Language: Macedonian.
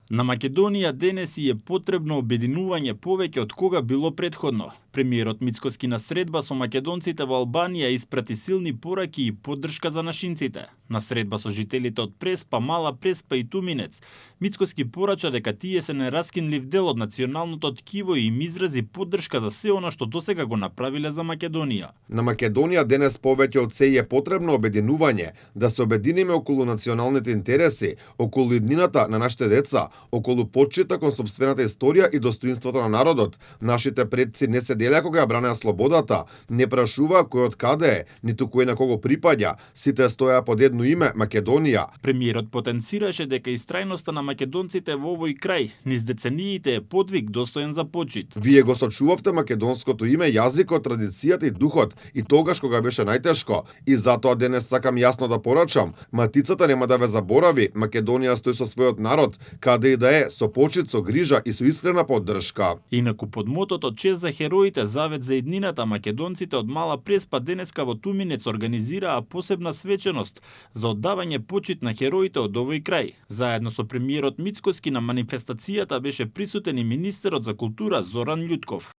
На Македонија денес и е потребно обединување повеќе од кога било претходно. Премиерот Мицкоски на средба со македонците во Албанија испрати силни пораки и поддршка за нашинците. На средба со жителите од Преспа, Мала Преспа и Туминец, Мицкоски порача дека тие се нераскинлив дел од националното ткиво и им изрази поддршка за се она што досега го направиле за Македонија. На Македонија денес повеќе од се е потребно обединување, да се обединиме околу националните интереси, околу иднината на нашите деца, околу почита кон сопствената историја и достоинството на народот. Нашите предци не седелеа кога ја бранеа слободата, не прашуваа кој од каде е, ниту кој на кого припаѓа, сите стоеа под едно име Македонија. Премиерот потенцираше дека истрајноста на македонците во овој крај низ децениите е подвиг достоен за почит. Вие го сочувавте македонското име, јазикот, традицијата и духот и тогаш кога беше најтешко. И затоа денес сакам јасно да порачам, матицата нема да ве заборави, Македонија стои со својот народ, каде и да е, со почит, со грижа и со искрена поддршка. Инаку под мотото чест за хероите, завет за еднината, македонците од Мала Преспа денеска во Туминец организираа посебна свеченост за оддавање почит на хероите од овој крај. Заедно со премиерот Мицкоски на манифестацијата беше присутен и министерот за култура Зоран Љутков.